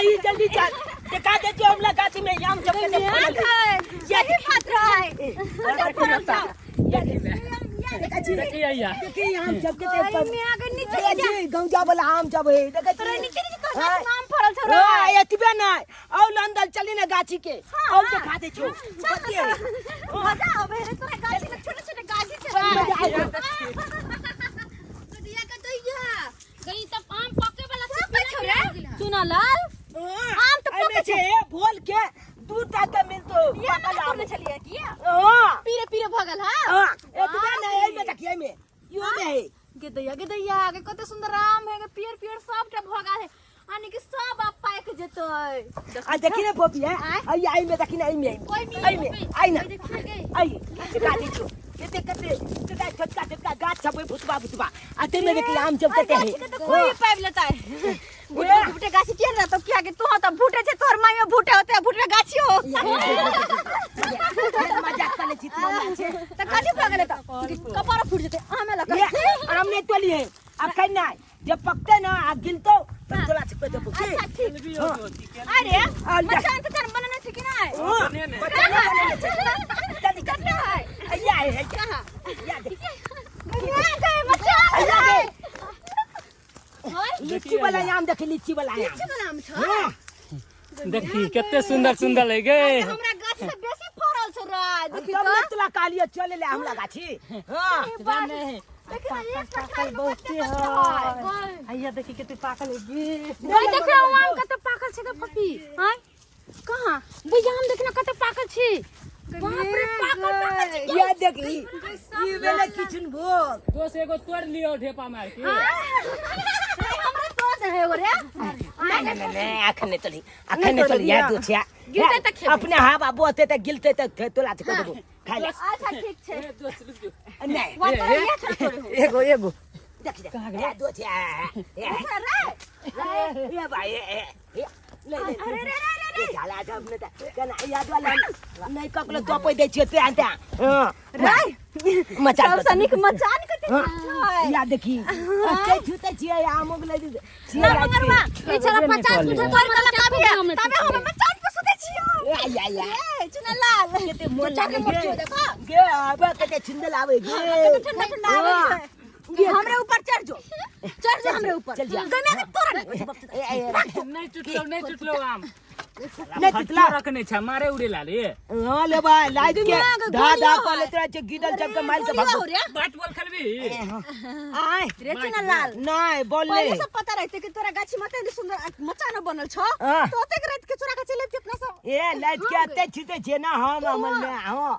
ई जल्दी चल देखा दे जो हमला गाछी में आम जब के फड़ल है। ये बात रहे ये देखा छी देखिए आइया देखी आम जब के ओए में आगे नीचे देखा छी गौजा वाला आम जब है देखा छी तोरा नीचे नीचे तोरा हाँ। गाछ में आम फड़ल छौ रे हाँ, एतबे नहि औ लंदन चली ने गाछी के औ देखा दे छौ बतिये। मजा आवे रे तोरा गाछी में छोटे छोटे गाछी छै मजा आबै। दैया के दैया गई तब आम पके वाला पकै छौ रे चुनालाल हाँ, आम तऽ एहिमे पकै छै भोल के दू टा के मिलतो ये पाकल आम तोड़ने छलियै की हाँ पीरे पीरे भऽ गेल हां हाँ एतबे नहि एहिमे देखियै एहिमे इहो मे है गे दैया गे दैया गे कते सुंदर आम है गे पियर पियर सबटा भऽ गेल है यानी कि सब आब पाकि जेतै आ देखी ने पोपी है आँय? आई आई में देखी ने आई में आई में आई ना देखिए गे आई देखा दै छौ कते कते कते छोटका छोटका गाछ छबै भुतबा भुतबा आ ते में देखी आम जब कते है गाछी के तऽ कोई पाबि लेतै भुटबे भुटे गाछी किया रहतौ किया कि तोह तऽ भुटे छै तोहर माइयो भुटे होते भुटबे गाछियो मजाक कर ले छी तू हमरा छै तऽ कथी भऽ गेलै तऽ कपार फूटि जेतै आमे लऽ ये कऽ आम नहीं तोलिए अब खाइ नहीं जब पकते ना आ गिलतो तब तोला से देबो की अच्छा ठीक अरे आ, जा। मचान तचान बनेने छै कि नहि हां चल कतऽ है अइया है कहाँ अइया देख गंगा गए मचान अइया है देख लीची वाला आम देखी लीची वाला आम लीची वाला आम छौ हाँ देखी कते सुंदर सुंदर है गे हमरा गाछ से बेसी फड़ल छौ रे देखी तब तऽ ने तोला कहलियो चले ले हमरा गाछी हाँ नहीं देखी तऽ एक पाकल बहुते है हैया देखी कते पाकल है गे गई देखियो आम कते पाकल छै गे फफी आय कहाँ भैया आम देखना कते पाकल छै बाप रे पाकल पाकल छै ये देखी ई वेले किचन भोग दोस्त एगो तोड़ लियो ढेपा मार के हमरा सोच है एगो रे नहीं नहीं नहीं अखन नहीं तोली अखन नहीं तोली यार दो छिया गिरते तऽ खेबै। अपने हवा बोते त गिलते त तोला से देबो खाइ ले अच्छा ठीक छै ए, दोस्त रुक जो नहीं वा तोरा ये छौ तोरे हो एगो एगो देख देख ये दो छिया ये ये भाई ये ये ले ले अरे रे रे रे ये झाला जब ने त कना याद वाला नहीं ककलो तोपै दै छियै ते आनते हां रे मचान सबसँ नीक मचान कते हाँ। छै या देखी अते छूते छियै आम उगलै छियै ना मगरवा ई छला 50 मीटर तोर कला काबी है तबे हम मचान पर सुतै छियो या या या ए चुनालाल कते मोन चचा के लागे मोटी हो देखो गे आबे कते छिंदल आवे गे कते ठंडा ठंडा आवे छै गे हमरे ऊपर चढ़ जो चढ़ जो हमरे ऊपर चल जा। गमे के तोरा ए, ए, ए, नहीं टूटलो नहीं टूटलो आम नहीं टूटला रखने छ मारे उड़ेला रे हां ले भाई लाइट के दिमाग धा धा गोलियो कर लेते रहे गिदल जब के मार के गोलियो भागो रे बैट बॉल खेलबी आय रे चुनालाल नहीं बोल पहिले ले सब पता रहते कि तोरा गाछी में एते सुंदर मचान बनल छौ हाँ। तो ओतेक रात के चोरा के चलि अबती अपना सब ए लाइट के अते छीते छे ना हम अमल में हां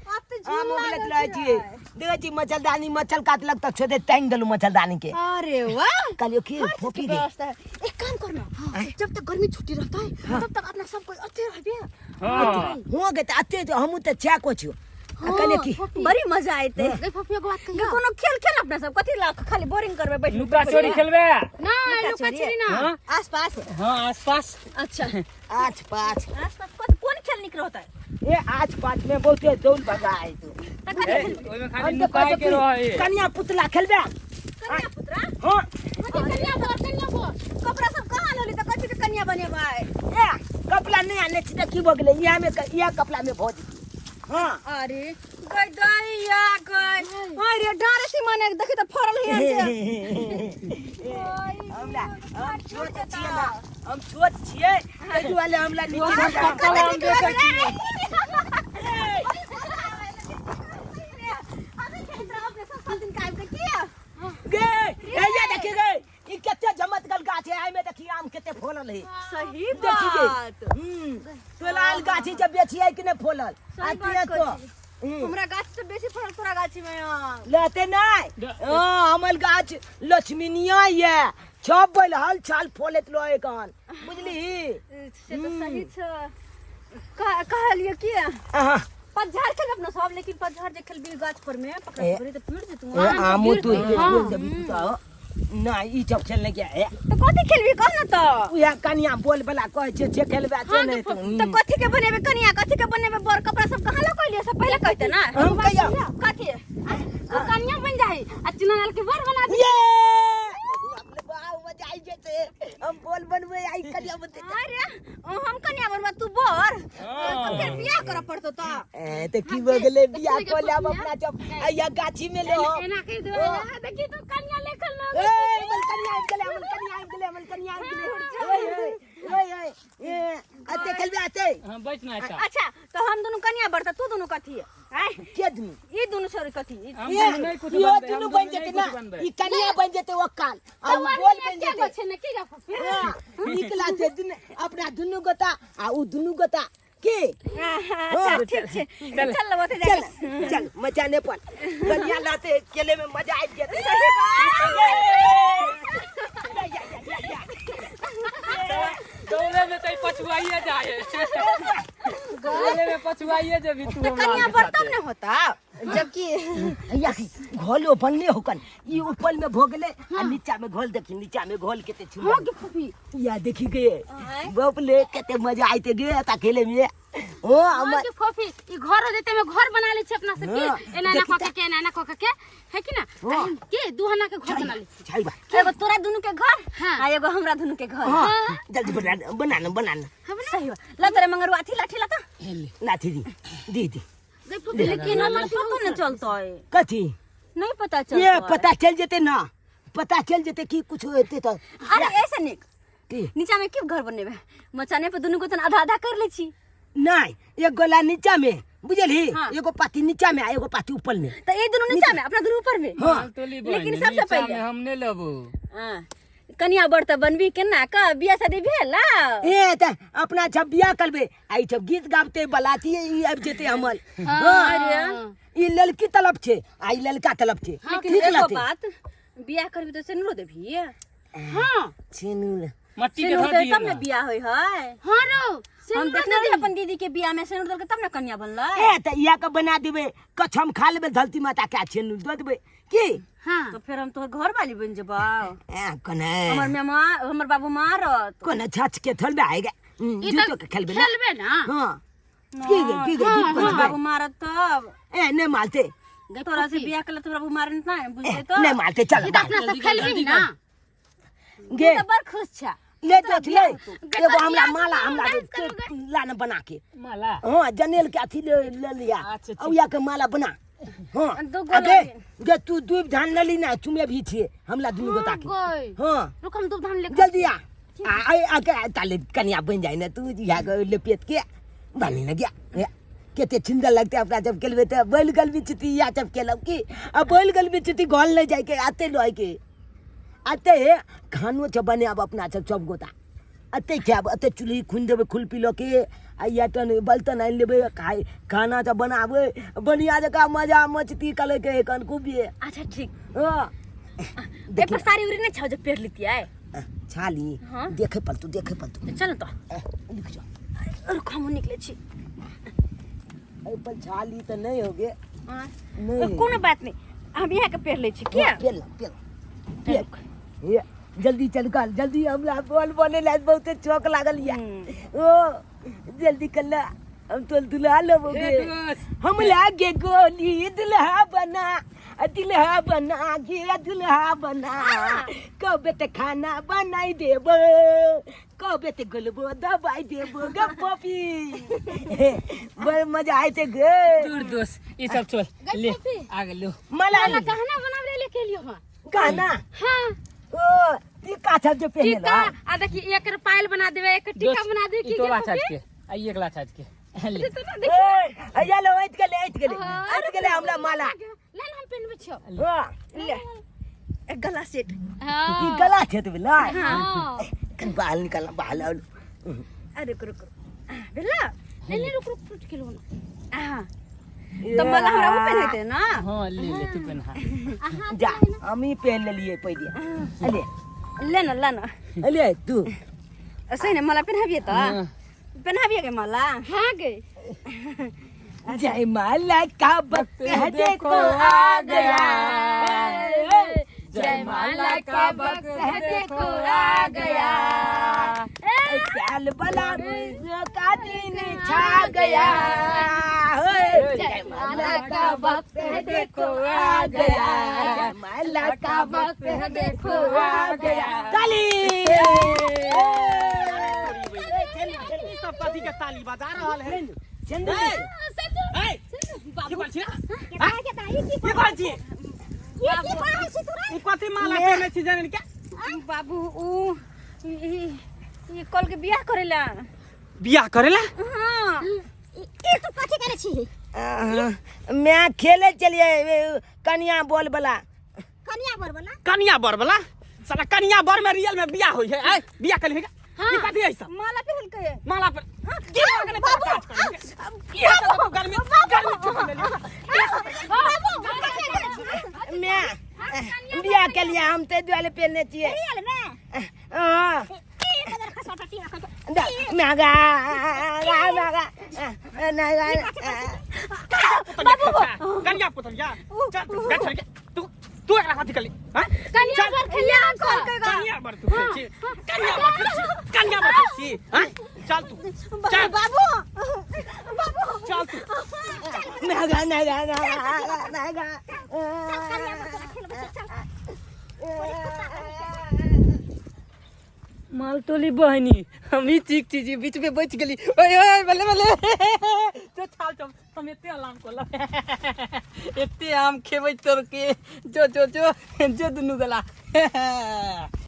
आब तऽ आम झूला उगलत लागल रहै छै छियै देखै छी मच्छरदानी मच्छर काटलक तऽ छोड़े टांगि देलहुँ मच्छरदानी के अरे वाह कहलियौ की हर चीज फोपी के गे व्यवस्था है एक काम करना जब तक गर्मी छुट्टी रहता है तब तक अपना सब कोई अते रहबे हां हो गे तऽ अते तऽ हमहूँ तऽ चेक छियौ आ कहलियै की बड़ी मजा आयते गई फफी एगो बात कहियो कोनो खेल खेल अपना सब कथी ला खाली बोरिंग करबे बैठ लुका चोरी खेलबे ना लुका छिरी ना हां आस पास हां आसपास अच्छा आछ पाछ आस पास कौन कौन खेल निक रहता है ए आछ पाछ में बहुते दौड़ भगा है तू ए, ओहिमे खाली हम तऽ नुकाय कहै के रहे छी कनिया पुतला खेलबे कन्या पुत्रा हाँ कन्या बर कन्या बर कपड़ा सब कहाँ लली त कथी के कन्या बनेबै ए कपड़ा नहि आनै छी तऽ की भऽ गेलै इएह मे इएह कपड़ा मे भऽ जेतै हाँ अरे गई दैया गई अरे डारे सी माने देखी त फरल है हमरा हम छोट छियै ना हम छोट छियै ताहि दुआरे हमरा नीचे पकल आम देखै छियै गे ए ये देखी गे ई कते झमटगल गाछ है एहिमे देखी आम कते फलल है सही देखी गे बात तो लाल गाछी जब बेचिए कि नहीं फलल आ सही तिया बात तो कहै छी। हमरा गाछ से बेसी फड़ल तोरा गाछी में आम। लेते नहीं हाँ हमर गाछ लक्ष्मीनिया ये छप बैल हल छाल फलैत रहे कन बुझली से तो सही छ कहलिए कि अहाँ पतझड़ खेलब अपना सब लेकिन पतझड़ जे खेलबी गाछ पर में पकड़ ए। पकड़ त पीट जेतू ए आमो तू देबी तू तो ना ई सब खेलने के ए तो कथी खेलबी कह न त उहे कनिया बोल वाला कहै छै जे खेलबे छै नहि तो कथी के बनेबे कनिया कथी के बनेबे बर कपड़ा सब कहाँ लकैलिए सब पहले कहते ना हम कहिया कथी तू कन्या बन जाई आ चुनालाल के बर बना दे ये बाप रे बाप मजा आई जेते हम बोल बनबे आई कनिया बनते। अरे हम कन्या बनबा तू बर, तो फिर बियाह करऽ पड़तो त। ए त की भ गेलै, बियाह क लेब अपना जब आइया गाछी में ले हम। एना कहि देबै, देखी तू कन्या लेखल लोग। ए हमर कनिया आबि गेलै, हमर कनिया आबि गेलै, हमर कनिया आबि गेलै। ओए ओए ओए ए अते खेलबे अते। हां बैठ ना अच्छा। अच्छा तो हम दुनू कन्या बरता, तू दुनू कथी आय? के दुनू? ई दुनू छोरी कथी? हम ये दुनू नहीं कुछ इहो बनबै, दुनू हम बन दुनू जेतै नहीं ना, कुछ बनबै। ई कनिया बन जेतै ओ काल आ उ बोल बन जेतै। छै ने की गप? हाँ, नीक लागतै दुनू अपना दुनू गोता आ उ दुनू गोता की। अच्छा ठीक छै, चल लेबो ते चल चल मचाने पर कनिया लाते खेले में मजा आबि जेतै। दौड़े में तो पछुआइए जाए, दौड़े में पछुआइए जेबी तू हमरा कन्या आरके बर तब साथे। ने होता जबकि या घोलो बनले होकन, ई ऊपर में भ गेलै आ नीचा में घोल देखी, नीचा में घोल केते छुमल। हो गे फूफी। या देखी गे बाप ले केते मजा आइते गे ता खेले में। ओ हमर के फूफी ई घर हो जेते में घर बना ले छी अपना सब के, हाँ, एना एना देखी क के, एना एना क के है कि ना? हाँ। के दुहना के घर बना ले छी। छाई बा एगो तोरा दुनू के घर, हाँ। आ एगो हमरा दुनू के घर। हां जल्दी बना बना ना, बना ना। सही बा, ला तोरे मंगरुआ अथी लाठी ला त लाठी दी दी दी। गई फूफी, लेकिन हमर पतो न चलतै। कथी नहीं पता चलतै? ये पता चल जेते ना, पता चल जेते की कुछ होते त। अरे ऐसे निक की नीचा में की घर बनेबे, मचाने पर दुनू को तन आधा आधा कर ले छी। नहीं, एक गोला नीचा में बुझलही, हाँ। एगो पाती नीचा में आ एगो पाती ऊपर में। त ई दुनू नीचा में अपना दुनू ऊपर में। हां तोली बहिन, लेकिन सबसे नीचा पहिले में हम नहीं लेबो। हां कनिया बर त बनबी केना क, बियाह शादी भेल? ए त अपना जब बियाह करबे आई जब गीत गाबते बलाती ई आबि जेते हमर। हां ई लड़की तलब छे आ ई लड़का तलब छे। लेकिन ठीक एगो लगते। बात, बियाह करबी त सिनुरो देबही? हां सिनुर मट्टी के सिनुर धर देबी दिए तब ने ना। बियाह होय है। हां रो हम देखने रही अपन दीदी के बियाह में सिनुर देलकै तब ने कन्या बनलै। ए त इया के बना देबे, कछम खा लेबे धरती माता के सिनुर दऽ देबे की। हां तो फिर हम तोहर घर वाली बन जेबौ। ए कोने हमर मेमा हमर बाबू मारत। कोने छाछ के थलबे आएगा ई जूतो त के खेलबे ना। खेलबे ना। हां की गे की गे गीत हमर बजबे। बाबू मारत तब। ए नहीं मारते। तोरा से बियाह करले तोरा बाबू मारत ना बुझले तो। नहीं मारते चल ई त अपना सब खेलबी ना। गे तू त बड़ खुश छा। ले देख ले एगो हमरा माला हमरा ला न बना के माला। हाँ जनेल के अथी ले ले लिया अच्छा, ठीक। और या के माला बना। हाँ दू गो अगे लगे। गे तू दूब धान ले ली ना चुमे भी छिए हमला दुनू गोता के। गई। हाँ रुक हम दूब धान ले जल्दी आ आ आ के ताले कनिया बन जाए ना तू या के लपेट के बनी ना गया केते सुंदर लगते अपना जब खेलबे त बैल गल भी चिती या जब खेलब की आ बैल गल भी चिती घोल ले जाए के आते लोय के आते खानो छ बने अब अपना सब सब गोता अते खायब अते चूल्ही खून देबै खुलपी लऽ के आ या तन बर्तन आनि लेबै खाइ खाना सब बनाबै बढ़िया जकाँ मजा मस्ती करै के एखन खूब ये। अच्छा ठीक। हाँ। ए पर साड़ी उड़ी नहीं छौ जो पेर लितियै? छाली। हाँ। देखे पड़तू, देखे पड़तू। चल तो। रुक जाओ। रुक हम निकले छी। एहि पर छाली तऽ नहीं होगे। हाँ। नहीं। कोनो बात नहीं, हम यहाँ के पेर ले छी किया? पेर ला, पेर ला। पेर। ये जल्दी चल कर, जल्दी हमरा बोल बोले ला बहुते चौक लागल या। ओ जल्दी कर ला, हम तो दुल्हा लेबोगे। हे दोस्त। हम लागे गोली दुल्हा बना, दुल्हा बना गे दुल्हा बना, कबे ते खाना बनाई देबो, कबे ते गलबो दबाई देबो गे पपी। बड़ मजा आइते गे। दूर दोस्त ई सब चल ले आ गेलो। मला मला गहना बनावे ले के लियो। हां गहना? हां। ओ ती का छब जो पहने टीका आ देखी एक पायल बना देबे, एक टीका बना देबे। ई की तोला छाज के आ ई एकला छाज के ले। तो ना ए अया लो ऐत गेले, ऐत गेले, ऐत गेले हमरा माला। ले हम पहनबे छियो। हां ले एक गला सेट। हां ई गला छै त बिला। हां कन बाल निकाल, बाल आउल। अरे रुक रुक भेला? नहीं नहीं रुक रुक टूट गेलो ना। हां त माला हमरा उ पहनते ना। हां ले ले तू पहना। जा हम ही पहन लेलिए पहिले। अले ले ना, ले ना। अले तू सही ने माला पहनाबिए त? पहनाबिए के माला? हां गे। जय माला का वक्त है देखो आ गया, जय माला का वक्त है देखो आ गया। ए प्याल बला का दिन छा गया। होए, जयमाला का वक्त है देखो आ गया, जयमाला का वक्त है देखो आ गया। ताली। ई सब कथी के ताली बजा रहल है? चंदू। ए, की कहै छी? की कहै छी? ई कथी माला पेने छी जाने के? बाबू, ऊ ई ई कल के बियाह करेला। बियाह करेला? हाँ। ई तू कथी करे छी? मैं खेले चलिए कनिया बोल वाला। कनिया बर वाला? कनिया बर वाला? साला कनिया बर में रियल में बियाह होई है। ए, बियाह कली है? ई कथी है सब? माला पहन के। माला पर की लगने पर काज करे की है? तो गर्मी गर्मी छोड़ देली। मैं बियाह के लिए हम ते दुआले पहनने चाहिए। रियल में? हाँ। 1000 खसवा टीना खसवा। मागा मागा मागा। बाबू, कनिया पुतलिया, चल तू बैठ के। तू तू एकरा कथी कली? हां, कनिया बर खेलिया हम सब। कनिया बर तू खेल छी? कनिया बर खेल छी? कनिया बर खेल छी? हां, चल तू, चल। बाबू, बाबू। चल तू। मागा मागा मागा मागा। माल तोली बहनी, हम ही चीख चीज बीच में बच गेली। ओए ओए, बल्ले बल्ले, जो छाल चम हम एते आराम कोला, एते आम खेबै तोर के। जो जो जो जो दुनू गला।